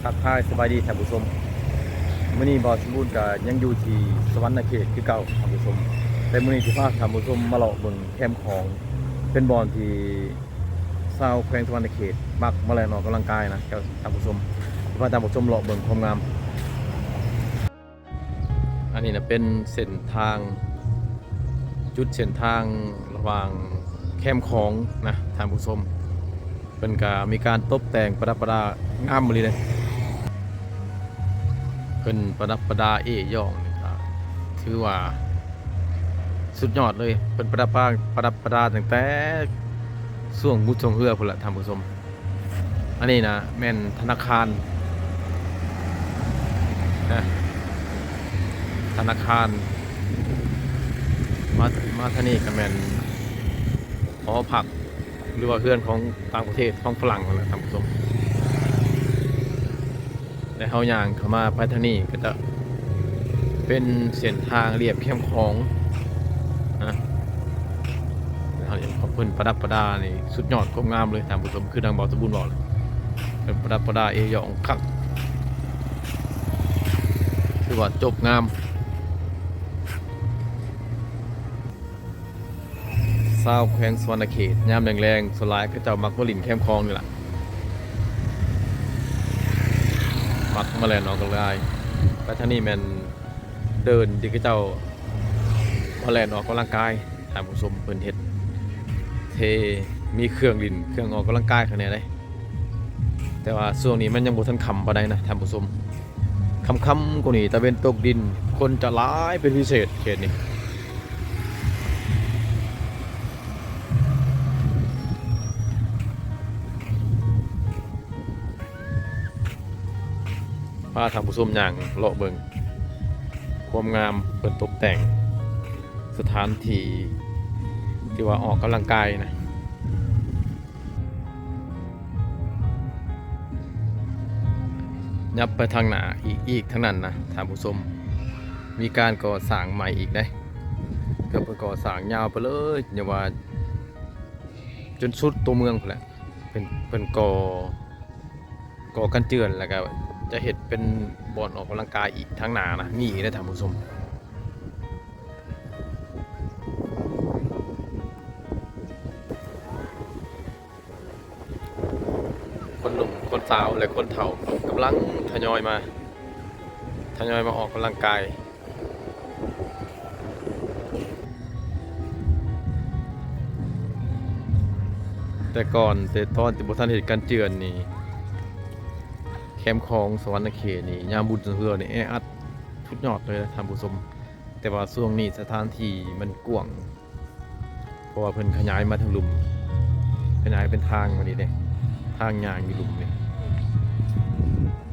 ທັກທາຍສະບາຍດີທ່ານຜູ້ຊົມ, ມື້ນີ້ບ່າວສົມບູນກໍຍັງຢູ່ທີ່ສະຫວັນນະເຂດຄືເກົ່າທ່ານຜູ້ຊົມ, ແຕ່ມື້ນີ້ຊິພາທ່ານຜູ້ຊົມມາເລາະເບິ່ງແຄມຂອງ, ເປັນບ່ອນທີ່ຊາວແຂວງສະຫວັນນະເຂດມັກມາແລ່ນອອກກຳລັງກາຍນະ ທ່ານຜູ້ຊົມ, ຊິພາທ່ານຜູ້ຊົມເລາະເບິ່ງຄວາມງາມ. ອັນນີ້ນະເປັນເສັ້ນທາງ ຈຸດເສັ້ນທາງລະຫວ່າງແຄມຂອງນະທ່ານຜູ້ຊົມ, ເພິ່ນກະມີການຕົບແຕ່ງປະດັບປະດາງາມອີ່ຫຼີເດ້. ເພິ່ນປະດັບປະດາເອ້ຢອງນີ້ກະຖືວ່າສຸດຍອດເລີຍ, ເພິ່ນປະດັບປະ ປະດັບປະດາຕັ້ງແຕ່ຊ່ວງບຸນຊ່ວງເຮືອພຸ້ນລະທ່ານຜູ້ຊົມ. ອັນນີ້ນະແມ່ນທະນາຄານນະ ທະນາຄານ, ມາ ມາທາງນີ້ກໍແມ່ນຫໍພັກ ຫຼືວ່າເຮືອນຂອງຕ່າງປະເທດ ຂອງຝຣັ່ງຫັ້ນແຫຼະທ່ານຜູ້ຊົມ. ແລະເຮົາຍ່າງເຂົ້າມາໄປທາງນີ້ກໍຈະເປັນເສັ້ນທາງລຽບແຄມຂອງນະ, ເພິ່ນປະດັບປະດານີ້ສຸດຍອດຄວາມງາມເລີຍທ່ານຜູ້ຊົມ, ຄືດັ່ງບ່າວສົມບູນເວົ້າ ເພິ່ນປະດັບປະດາເອ້ຢອງຄັກ ຖືວ່າຈົບງາມ. ຊາວແຂວງສະຫວັນນະເຂດ ຍາມແລງໆ ສ່ວນຫຼາຍເຂົາເຈົ້າມັກມາຫຼິ້ນແຄມຂອງນີ້ລະ, ມັກມາແລ່ນອອກກຳລັງກາຍ. ແລະທາງນີ້ແມ່ນເດີ່ນທີ່ເຂົາເຈົ້າມາແລ່ນອອກກຳລັງກາຍ, ທ່ານຜູ້ຊົມ, ເພິ່ນເຮັດເທ ມີເຄື່ອງຫຼິ້ນ ເຄື່ອງອອກກຳລັງກາຍຂ້າງໃນເດ້, ແຕ່ວ່າຊ່ວງນີ້ມັນຍັງບໍ່ທັນຄ່ຳປານໃດນະທ່ານຜູ້ຊົມ. ຄ່ຳໆກວ່ານີ້ ຕາເວັນຕົກດິນ ຄົນຈະຫຼາຍເປັນພິເສດເຂດນີ້. ພາທ່ານຜູ້ຊົມຍ່າງເລາະເບິ່ງຄວາມງາມ ເພິ່ນຕົກແຕ່ງສະຖານທີ່ທີ່ວ່າອອກກຳລັງກາຍນະ. ຍັບໄປທາງໜ້າອີກ ອີກທາງນັ້ນນະທ່ານຜູ້ຊົມ, ມີການກໍ່ສ້າງໃໝ່ອີກເດ້, ກໍເພິ່ນກໍ່ສ້າງຍາວໄປເລີຍ ຢ່າວ່າຈົນສຸດຕົວເມືອງພຸ້ນແຫຼະ. ເພິ່ນ ເພິ່ນກໍ່ ກໍ່ກັນເຈື່ອນ ແລ້ວກໍຈະເຮັດເປັນບ່ອນອອກກຳລັງກາຍອີກທາງໜ້ານະ, ມີອີກເດ້ທ່ານຜູ້ຊົມ. ຄົນໜຸ່ມ ຄົນສາວ ແລະ ຄົນເຖົ້າກຳລັງທະຍອຍມາ ທະຍອຍມາອອກກຳລັງກາຍ. ແຕ່ກ່ອນ ແຕ່ຕອນທີ່ບໍ່ທັນເຮັດກັນເຈື່ອນນີ້ ແຄມຂອງສະຫວັນນະເຂດນີ້ ຍາມບຸນຊ່ວງເຮືອນີ້ແອອັດສຸດຍອດເລີຍນະທ່ານຜູ້ຊົມ. ແຕ່ວ່າຊ່ວງນີ້ສະຖານທີ່ມັນກວ້າງ ເພາະວ່າເພິ່ນຂະຫຍາຍມາທາງລຸ່ມ ຂະຫຍາຍເປັນທາງມານີ້ເດ້, ທາງຍ່າງຢູ່ລຸ່ມນີ້.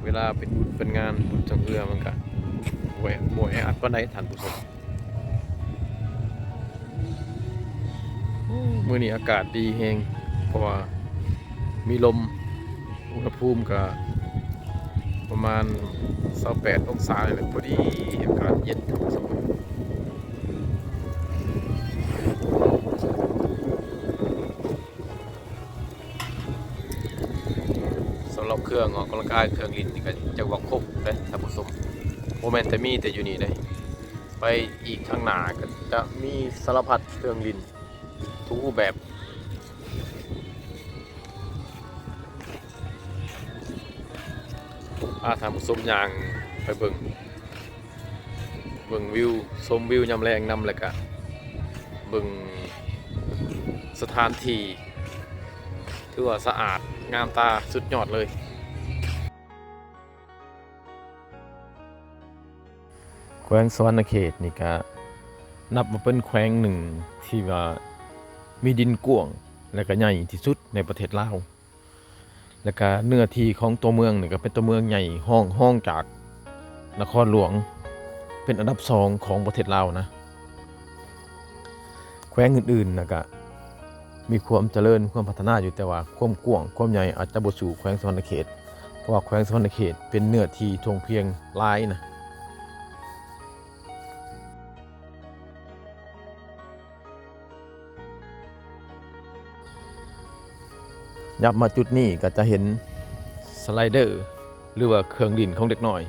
ເວລາເປັນບຸນເປັນງານ ບຸນຊ່ວງເຮືອ ມັນກະບໍ່ແອ ບໍ່ແອອັດປານໃດທ່ານຜູ້ຊົມ. ມື້ນີ້ອາກາດດີແຮງ ເພາະວ່າມີລົມ, ອຸນຫະພູມກະປະມານຊາວແປດອົງສານີ້ແຫຼະ, ພໍດີອາກາດເຢັນ. ສຳລັບເຄື່ອງອອກກຳລັງກາຍ ເຄື່ອງຫຼິ້ນນີ້ກໍຈັກວ່າຄົບເດ້ທ່ານຜູ້ຊົມ, ບໍ່ແມ່ນແຕ່ມີແຕ່ຢູ່ນີ້ເດ້. ໄປອີກທາງໜ້າກໍຈະມີສາລະພັດເຄື່ອງຫຼິ້ນທຸກຮູບແບບ. ພາທ່ານຜູ້ຊົມຍ່າງໄປເບິ່ງ ເບິ່ງວິວ ຊົມວິວຍາມແລງນຳ ແລ້ວກະເບິ່ງສະຖານທີ່ ຖືວ່າສະອາດງາມຕາສຸດຍອດເລີຍ. ແຂວງສະຫວັນນະເຂດນີ້ກະນັບວ່າເປັນແຂວງໜຶ່ງທີ່ວ່າມີດິນກວ້າງ ແລະກະໃຫຍ່ທີ່ສຸດໃນປະເທດລາວ, ແລະກະເນື້ອທີ່ຂອງຕົວເມືອງນີ້ກະເປັນຕົວເມືອງໃຫຍ່ ຮອງ ຮອງຈາກນະຄອນຫຼວງ ເປັນອັນດັບສອງຂອງປະເທດລາວນະ. ແຂວງອື່ນໆນະກະ ມີຄວາມຈະເລີນ ຄວາມພັດທະນາຢູ່, ແຕ່ວ່າຄວາມກວ້າງຄວາມໃຫຍ່ອາດຈະບໍ່ສູ້ແຂວງສະຫວັນນະເຂດ, ເພາະວ່າແຂວງສະຫວັນນະເຂດເປັນເນື້ອທີ່ທົ່ວພຽງຫຼາຍນະ. ຍັບມາຈຸດນີ້ກໍຈະເຫັນສະໄລເດີ ຫຼືວ່າເຄື່ອງຫຼິ້ນຂອງເດັກນ້ອຍ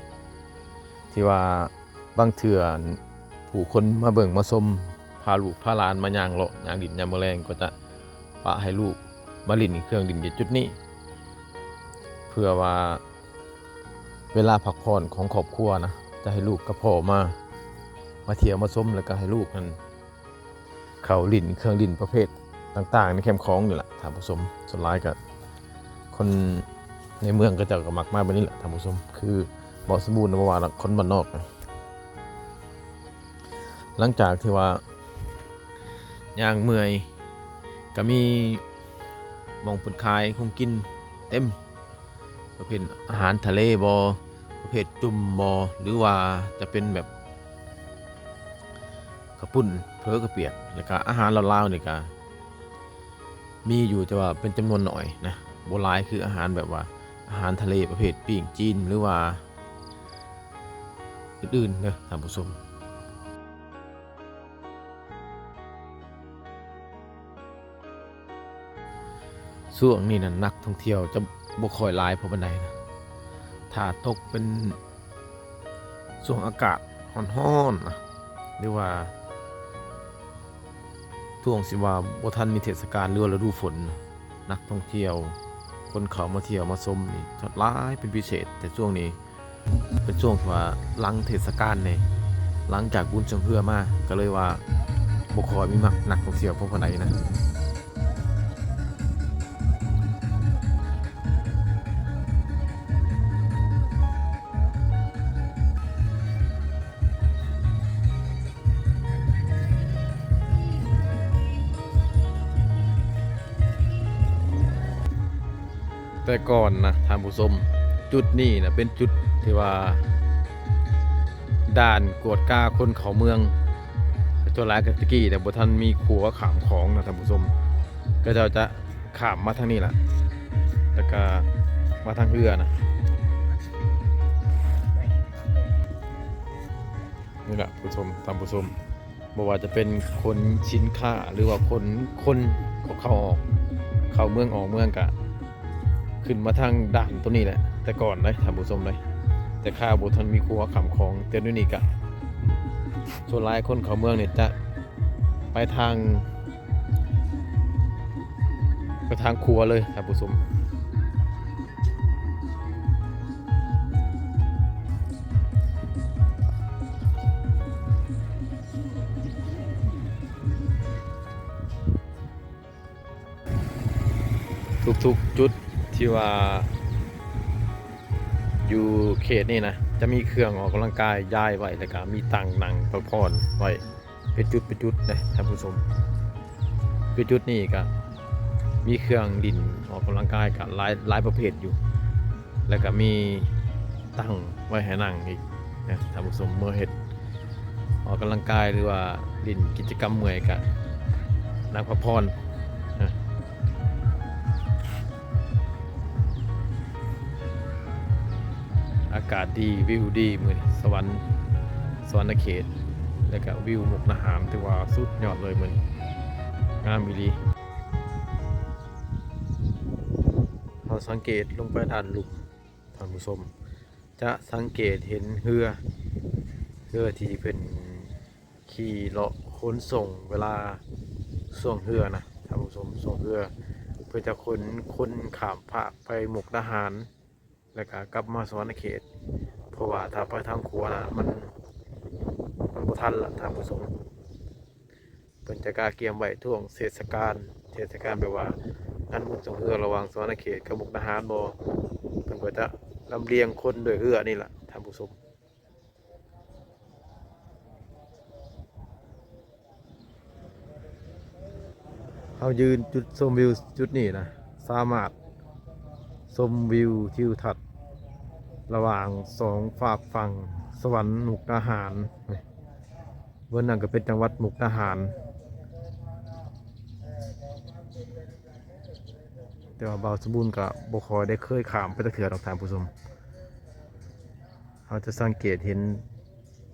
ທີ່ວ່າບາງເທື່ອຜູ້ຄົນມາເບິ່ງມາຊົມ ພາລູກພາຫຼານມາຍ່າງເລາະຍ່າງຫຼິ້ນຍາມມື້ແລງ ກໍຈະປະໃຫ້ລູກມາຫຼິ້ນເຄື່ອງຫຼິ້ນຢູ່ຈຸດນີ້ ເພື່ອວ່າເວລາພັກຜ່ອນຂອງຄອບຄົວນະ ຈະໃຫ້ລູກກັບພໍ່ມາ ມາທ່ຽວມາຊົມ ແລ້ວກໍໃຫ້ລູກນັ້ນ ເຂົາຫຼິ້ນເຄື່ອງຫຼິ້ນປະເພດຕ່າງໆໃນແຄມຂອງນີ້ແຫຼະທ່ານຜູ້ຊົມ. ສ່ວນຫຼາຍກໍຄົນໃນເມືອງເຂົາເຈົ້າກໍມັກມາແບບນີ້ແຫຼະທ່ານຜູ້ຊົມ ຄືບໍ່ສົມບູນບໍ່ວ່າດອກ ຄົນບ້ານນອກນະ. ຫຼັງຈາກທີ່ວ່າຍ່າງເມື່ອຍ ກໍມີໝ່ອງເພິ່ນຂາຍຂອງກິນເຕັມ ປະເພດອາຫານທະເລບໍ ປະເພດຈຸ່ມບໍ ຫຼືວ່າຈະເປັນແບບເຂົ້າປຸ້ນ ເຝີ ເຂົ້າປຽກ ແລ້ວກະອາຫານລາວໆນີ້ກະມີຢູ່ ແຕ່ວ່າເປັນຈຳນວນໜ້ອຍນະ ບໍ່ຫຼາຍຄືອາຫານແບບວ່າອາຫານທະເລປະເພດປີ້ງຈີນ ຫຼືວ່າອື່ນໆເດີທ່ານຜູ້ຊົມ. ຊ່ວງນີ້ນັ້ນນັກທ່ອງທ່ຽວຈະບໍ່ຄ່ອຍຫຼາຍພໍປານໃດນະ ຖ້າຕົກເປັນຊ່ວງອາກາດຮ້ອນໆນະ ຫຼືວ່າຊ່ວງທີ່ວ່າບໍ່ທັນມີເທດສະການ ຫຼືວ່າລະດູຝົນນະ ນັກທ່ອງທ່ຽວ ຄົນເຂົ້າມາທ່ຽວມາຊົມນີ້ຈະຫຼາຍເປັນພິເສດ ແຕ່ຊ່ວງນີ້ ເປັນຊ່ວງທີ່ວ່າຫຼັງເທດສະການນີ້ ຫຼັງຈາກບຸນຊ່ວງເຮືອມາ ກໍເລີຍວ່າບໍ່ຄ່ອຍມີມັກນັກທ່ອງທ່ຽວພໍປານໃດນະ. ແຕ່ກ່ອນນະທ່ານຜູ້ຊົມ ຈຸດນີ້ນະເປັນຈຸດທີ່ວ່າດ່ານກວດກາຄົນເຂົ້າເມືອງ ສ່ວນຫຼາຍກໍແຕ່ກີ້ນະ ບໍ່ທັນມີຂົວຂ້າມຂອງນະທ່ານຜູ້ຊົມ ເຂົາເຈົ້າຈະຂ້າມມາທາງນີ້ລະ ແລ້ວກະມາທາງເຮືອນະ ນີ້ລະຜູ້ຊົມ ທ່ານຜູ້ຊົມ. ບໍ່ວ່າຈະເປັນຂົນສິນຄ້າ ຫຼືວ່າຂົນຄົນເຂົ້າອອກ ເຂົ້າເມືອງອອກເມືອງ ກະຂຶ້ນມາທາງດ່ານໂຕນີ້ແຫຼະ ແຕ່ກ່ອນເດ້ທ່ານຜູ້ຊົມເດ້ ແຕ່ຂ້າບໍ່ທັນມີຂົວຂ້າມຂອງ ແຕ່ດຽວນີ້ກະສ່ວນຫຼາຍຄົນເຂົ້າເມືອງນີ້ຈະໄປທາງ ໄປທາງຂົວເລີຍທ່ານຜູ້ຊົມ. ທຸກໆຈຸດທີ່ວ່າຢູ່ເຂດນີ້ນະ ຈະມີເຄື່ອງອອກກຳລັງກາຍຢາຍໄວ້ ແລ້ວກະມີຕັ່ງນັ່ງພັກຜ່ອນໄວ້ ເປັນຈຸດເປັນຈຸດເດ້ທ່ານຜູ້ຊົມ. ຄືຈຸດນີ້ກະມີເຄື່ອງຫຼິ້ນອອກກຳລັງກາຍກະຫຼາຍ ຫຼາຍປະເພດຢູ່ ແລ້ວກະມີຕັ່ງໄວ້ໃຫ້ນັ່ງອີກນະທ່ານຜູ້ຊົມ. ເມື່ອເຮັດອອກກຳລັງກາຍ ຫຼືວ່າຫຼິ້ນກິດຈະກຳເມື່ອຍກະນັ່ງພັກຜ່ອນນະ. ອາກາດດີ ວິວດີມື້ນີ້ ສະຫວັນ ສະຫວັນນະເຂດ ແລ້ວກະວິວມຸກດາຫານ ຖືວ່າສຸດຍອດເລີຍມື້ນີ້ ງາມອີ່ຫຼີ. ເຮົາສັງເກດລົງໄປດ້ານລຸ່ມ ທ່ານຜູ້ຊົມ ຈະສັງເກດເຫັນເຮືອ ເຮືອທີ່ເພິ່ນ ຂີ່ເລາະຂົນສົ່ງເວລາຊ່ວງເຮືອນະທ່ານຜູ້ຊົມ. ຊ່ວງເຮືອເພິ່ນຈະຂົນຄົນຂ້າມຟາກໄປມຸກດາຫານ ແລ້ວກະກັບມາສະຫວັນນະເຂດ ເພາະວ່າຖ້າໄປທາງຂົວນະ ມັນ ມັນບໍ່ທັນລະທ່ານຜູ້ຊົມ. ເພິ່ນຈະກະກຽມໄວ້ຊ່ວງເທດສະການ ເທດສະການແບບວ່າງານບຸນຊ່ວງເຮືອລະຫວ່າງສະຫວັນນະເຂດກັບມຸກດາຫານບໍ ເພິ່ນກໍຈະລຳລຽງຄົນດ້ວຍເຮືອນີ້ລະທ່ານຜູ້ຊົມ. ເຮົາຢືນຈຸດຊົມວິວຈຸດນີ້ນະ ສາມາດຊົມວິວທິວທັດລະຫວ່າງສອງຟາກຝັ່ງ ສະຫວັນ ມຸກດາຫານ. ເບື້ອງນັ້ນກໍເປັນຈັງຫວັດມຸກດາຫານ ແຕ່ວ່າບ່າວສົມບູນກໍບໍ່ຄ່ອຍໄດ້ເຄີຍຂ້າມໄປຈັກເທື່ອດອກທ່ານຜູ້ຊົມ. ເຮົາຈະສັງເກດເຫັນ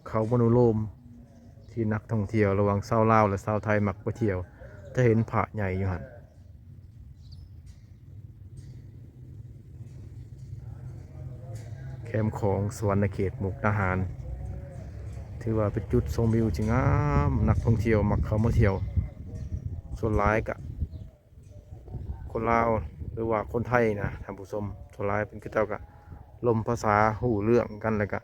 ເຂົາມະໂນໂລມທີ່ນັກທ່ອງທ່ຽວລະຫວ່າງຊາວລາວ ແລະ ຊາວໄທມັກໄປທ່ຽວ ຈະເຫັນພະໃຫຍ່ຢູ່ຫັ້ນ. ມຂອງສະຫວັນນະເຂດ ມຸກດາຫານ ຖືວ່າເປັນຈຸດຊົມວິວທີ່ງາມ, ນັກທ່ອງທ່ຽວມັກເຂົ້າມາທ່ຽວ. ສ່ວນຫຼາຍກະຄົນລາວ ຫຼືວ່າຄົນໄທນະທ່ານຜູ້ຊົມ, ສ່ວນຫຼາຍເພິ່ນ ເຂົາເຈົ້າກະລົມພາສາ ຮູ້ເລື່ອງກັນ ແລ້ວກະ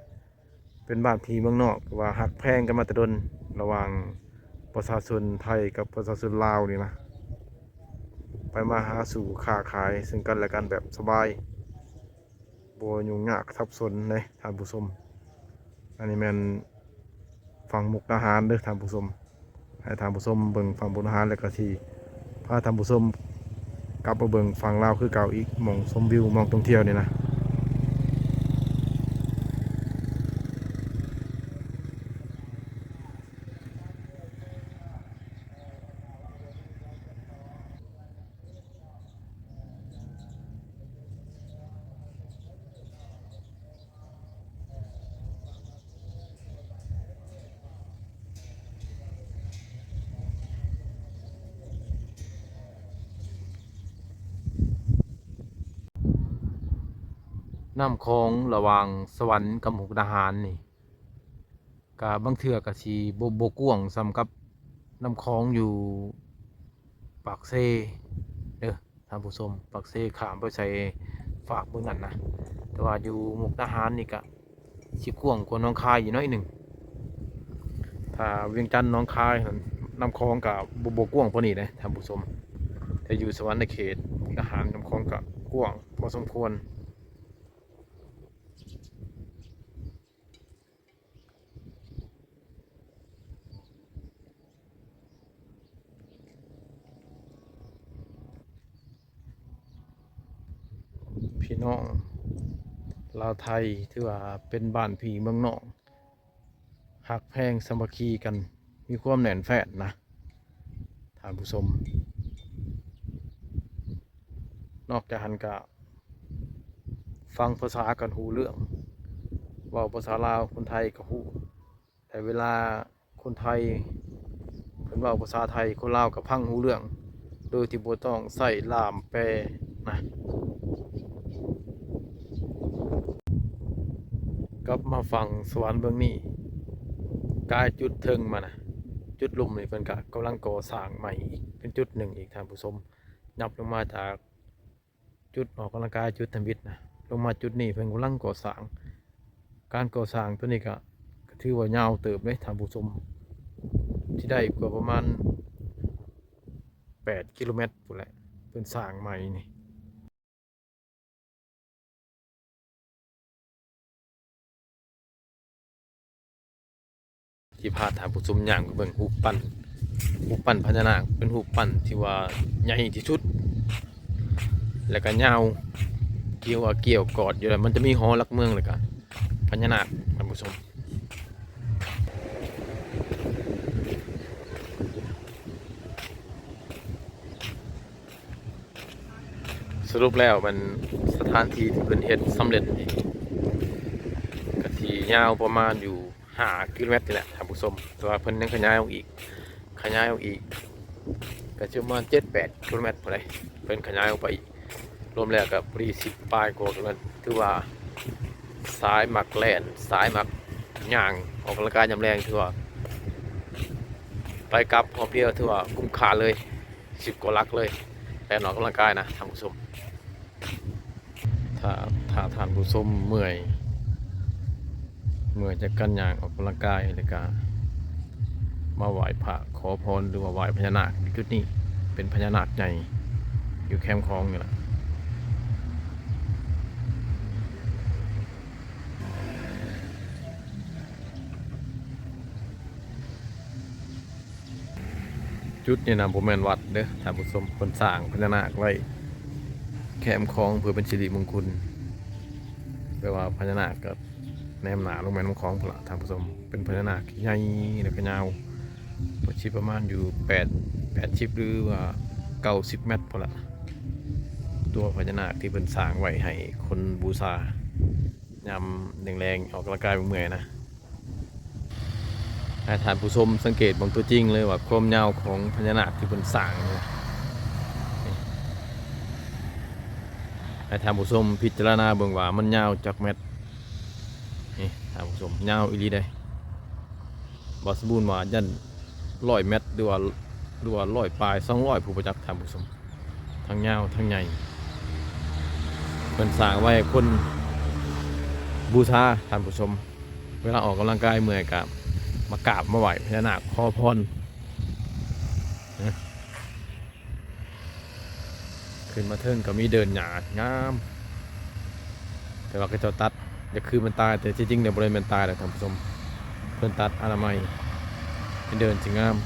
ເປັນບ້ານພີ່ເມືອງນ້ອງ ຄືວ່າຮັກແພງກັນມາແຕ່ດົນ ລະຫວ່າງປະຊາຊົນໄທກັບປະຊາຊົນລາວນີ້ນະ, ໄປມາຫາສູ່ຄ້າຂາຍເຊິ່ງກັນແລະກັນແບບສະບາຍ ບໍ່ຫຍຸ້ງຍາກສັບສົນເດ້ທ່ານຜູ້ຊົມ. ອັນນີ້ແມ່ນຝັ່ງມຸກດາຫານເດີທ່ານຜູ້ຊົມ. ໃຫ້ທ່ານຜູ້ຊົມເບິ່ງຝັ່ງມຸກດາຫານ ແລ້ວກໍຊິພາທ່ານຜູ້ຊົມກັບມາເບິ່ງຝັ່ງລາວຄືເກົ່າອີກ, ໝ່ອງຊົມວິວ, ໝ່ອງທ່ອງທ່ຽວນີ້ນະ. ນ້ຳຂອງລະຫວ່າງສະຫວັນກັບມຸກດາຫານນີ້ ກະບາງເທື່ອກະຊິບໍ່ ບໍ່ກວ້າງສ່ຳກັບນ້ຳຂອງຢູ່ປາກເຊເດີທ່ານຜູ້ຊົມ, ປາກເຊຂ້າມໄປໃສ່ຟາກເບື້ອງນັ້ນນະ, ແຕ່ວ່າຢູ່ມຸກດາຫານນີ້ກະຊິກວ້າງກວ່າໜອງຄາຍອີກໜ້ອຍໜຶ່ງ. ຖ້າວຽງຈັນ ໜອງຄາຍຫັ້ນ ນ້ຳຂອງກະບໍ່ ບໍ່ກວ້າງປານນີ້ເດ້ທ່ານຜູ້ຊົມ, ແຕ່ຢູ່ສະຫວັນນະເຂດ ມຸກດາຫານ ນ້ຳຂອງກະກວ້າງພໍສົມຄວນ. ພີ່ນ້ອງລາວໄທ ຖືວ່າເປັນບ້ານພີ່ເມືອງນ້ອງ, ຮັກແພງສາມັກຄີກັນ, ມີຄວາມແໜ້ນແຟ້ນນະ ທ່ານຜູ້ຊົມ. ນອກຈາກຫັ້ນກະຟັງພາສາກັນຮູ້ເລື່ອງ, ເວົ້າພາສາລາວຄົນໄທກະຮູ້, ແຕ່ເວລາຄົນໄທເພິ່ນເວົ້າພາສາໄທ, ຄົນລາວກະຟັງຮູ້ເລື່ອງ ໂດຍທີ່ບໍ່ຕ້ອງໃຊ້ລ່າມແປນະ. ກັບມາຝັ່ງສະຫວັນເບື້ອງນີ້, ກາຍຈຸດເທິງມານະ, ຈຸດລຸ່ມນີ້ເພິ່ນກະກຳລັງກໍ່ສ້າງໃໝ່ອີກ ເປັນຈຸດໜຶ່ງອີກທ່ານຜູ້ຊົມ. ຫຍັບລົງມາຈາກຈຸດອອກກຳລັງກາຍ ຈຸດທຳອິດນະ, ລົງມາຈຸດນີ້ເພິ່ນກຳລັງກໍ່ສ້າງ. ການກໍ່ສ້າງໂຕນີ້ກະ ກະຖືວ່າຍາວເຕີບເດ້ທ່ານຜູ້ຊົມ, ຊິໄດ້ກວ່າປະມານແປດກິໂລແມັດພຸ້ນແຫຼະ ເພິ່ນສ້າງໃໝ່ນີ້. ຊິພາທ່ານຜູ້ຊົມຍ່າງໄປເບິ່ງຮູບປັ້ນ, ຮູບປັ້ນພະຍານາກ ເປັນຮູບປັ້ນທີ່ວ່າໃຫຍ່ທີ່ສຸດ ແລ້ວກະຍາວ ທີ່ວ່າກ່ຽວກອດຢູ່ ແລ້ວມັນຈະມີຫໍຫຼັກເມືອງ ແລ້ວກະພະຍານາກ ທ່ານຜູ້ຊົມ. ສະຫຼຸບແລ້ວມັນ ສະຖານທີ່ທີ່ເພິ່ນເຮັດສຳເລັດນີ້ ກະຊິຍາວປະມານຢູ່ຫ້າກິໂລແມັດນີ້ແຫຼະທ່ານຜູ້ຊົມ, ແຕ່ວ່າເພິ່ນຍັງຂະຫຍາຍອອກອີກ, ຂະຫຍາຍອອກອີກ ກະຊິປະມານເຈັດແປດກິໂລແມັດພຸ້ນໃດ, ເພິ່ນຂະຫຍາຍອອກໄປອີກ. ລວມແລ້ວກະພໍດີສິບປາຍກວ່າກິໂລແມັດ, ຖືວ່າສາຍມັກແລ່ນ ສາຍມັກຍ່າງອອກກຳລັງກາຍຍາມແລງ ຖືວ່າໄປກັບຮອບດຽວ ຖືວ່າຄຸ້ມຄ່າເລີຍ. ສິບກວ່າຫຼັກເລີຍ ແລ່ນອອກກຳລັງກາຍນະທ່ານຜູ້ຊົມ. ຖ້າ ຖ້າທ່ານຜູ້ຊົມເມື່ອຍ ເມື່ອຍຈາກການຍ່າງອອກກຳລັງກາຍ ແລ້ວກະມາໄຫວ້ພະຂໍພອນ ຫຼືວ່າໄຫວ້ພະຍານາກຢູ່ຈຸດນີ້, ເປັນພະຍານາກໃຫຍ່ຢູ່ແຄມຂອງນີ້ລະ. ຈຸດນີ້ນະບໍ່ແມ່ນວັດເດີທ່ານຜູ້ຊົມ, ເພິ່ນສ້າງພະຍານາກໄວ້ແຄມຂອງເພື່ອເປັນສິລິມົງຄຸນ, ແປວ່າພະຍານາກກໍແນມໜ້າລົງແມ່ນ້ຳຂອງພຸ້ນລະທ່ານຜູ້ຊົມ. ເປັນພະຍານາກທີ່ໃຫຍ່ ແລ້ວກໍຍາວ ກໍຊິປະມານຢູ່ແປດ ແປດສິບ ຫຼືວ່າເກົ້າສິບແມັດພຸ້ນລະ, ຕົວພະຍານາກທີ່ເພິ່ນສ້າງໄວ້ໃຫ້ຄົນບູຊາ ຍາມແລງໆ ອອກກຳລັງກາຍເມື່ອຍໆນະ. ໃຫ້ທ່ານຜູ້ຊົມສັງເກດເບິ່ງຕົວຈິງເລີຍວ່າຄວາມຍາວຂອງພະຍານາກທີ່ເພິ່ນສ້າງນີ້ນະ, ໃຫ້ທ່ານຜູ້ຊົມພິຈາລະນາເບິ່ງວ່າມັນຍາວຈັກແມັດ. ນີ້ທ່ານຜູ້ຊົມ ຍາວອີ່ຫຼີເດ້. ບ່າວສົມບູນວ່າຢ້ານຮ້ອຍແມັດ ຫຼືວ່າ ຫຼືວ່າຮ້ອຍປາຍ ສອງຮ້ອຍ ຜູ້ບໍ່ຈັກທ່ານຜູ້ຊົມ. ທັງຍາວທັງໃຫຍ່ ເພິ່ນສ້າງໄວ້ໃຫ້ຄົນບູຊາທ່ານຜູ້ຊົມ. ເວລາອອກກຳລັງກາຍເມື່ອຍກໍມາກາບມາໄຫວ້ພະຍານາກຂໍພອນນະ. ຂຶ້ນມາເທິງກໍມີເດີ່ນຫຍ້າງາມ ແຕ່ວ່າເຂົາເຈົ້າຕັດ ຢາກຄືມັນຕາຍ ແຕ່ທີ່ຈິງແລ້ວບໍ່ໄດ້ແມ່ນຕາຍດອກທ່ານຜູ້ຊົມ ເພິ່ນຕັດອະນາໄມ ເດີ່ນຊິງາມ.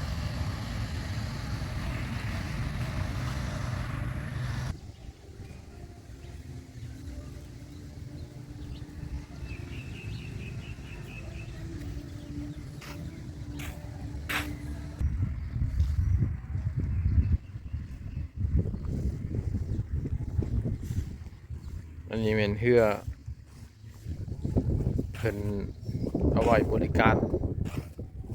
ອັນນີ້ແມ່ນເຮືອ ເພິ່ນເອົາໄວ້ບໍລິການ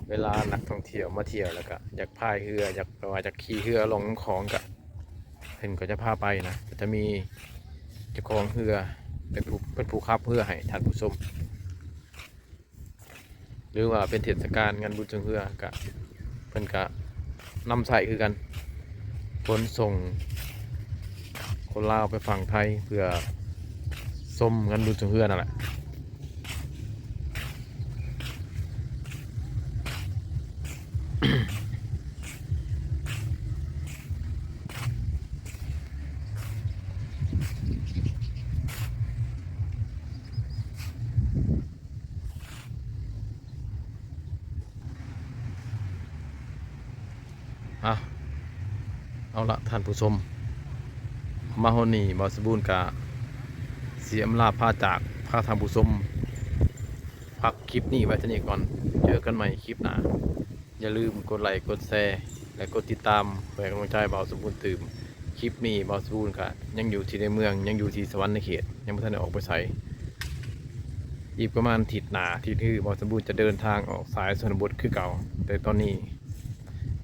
ເວລານັກທ່ອງທ່ຽວມາທ່ຽວ ແລ້ວກະຢາກພາຍເຮືອ ຢາກ ແບບວ່າຢາກຂີ່ເຮືອລ່ອງນ້ຳຂອງ ກະເພິ່ນກໍຈະພາໄປນະ. ກໍຈະມີເຈົ້າຂອງເຮືອເປັນຜູ້ ເປັນຜູ້ຂັບເຮືອໃຫ້ທ່ານຜູ້ຊົມ ຫຼືວ່າເປັນເທດສະການງານບຸນຊ່ວງເຮືອ ກະ ເພິ່ນກະນຳໃຊ້ຄືກັນ ຂົນສົ່ງຄົນລາວໄປຝັ່ງໄທ ເພື່ອຊົມງານບຸນຊ່ວງເຮືອນັ້ນແຫຼະ. ອາ ເອົາລະທ່ານຜູ້ຊົມ ມາຮອດນີ້ບ່າວສົມບູນກະຊິອຳລາພາຈາກ ພາທ່ານຜູ້ຊົມພັກຄລິບນີ້ໄວ້ເທົ່ານີ້ກ່ອນ. ເຈີກັນໃໝ່ຄລິບໜ້າ. ຢ່າລືມກົດໄລ້ ກົດແຊ ແລະ ກົດຕິດຕາມ ເພື່ອໃຫ້ກຳລັງໃຈບ່າວສົມບູນຕື່ມ. ຄລິບນີ້ບ່າວສົມບູນກະຍັງຢູ່ທີ່ໃນເມືອງ ຍັງຢູ່ທີ່ສະຫວັນນະເຂດ ຍັງບໍ່ທັນໄດ້ອອກໄປໃສ. ອີກປະມານທິດໜ້າ ທິດຮື ບ່າວສົມບູນຈະເດີນທາງອອກສາຍຊົນນະບົດຄືເກົ່າ, ແຕ່ຕອນນີ້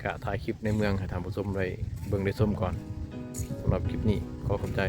ກະຖ່າຍຄລິບໃນເມືອງໃຫ້ທ່ານຜູ້ຊົມໄດ້ເບິ່ງໄດ້ຊົມກ່ອນ. ສຳລັບຄລິບນີ້ຂໍຂອບໃຈ.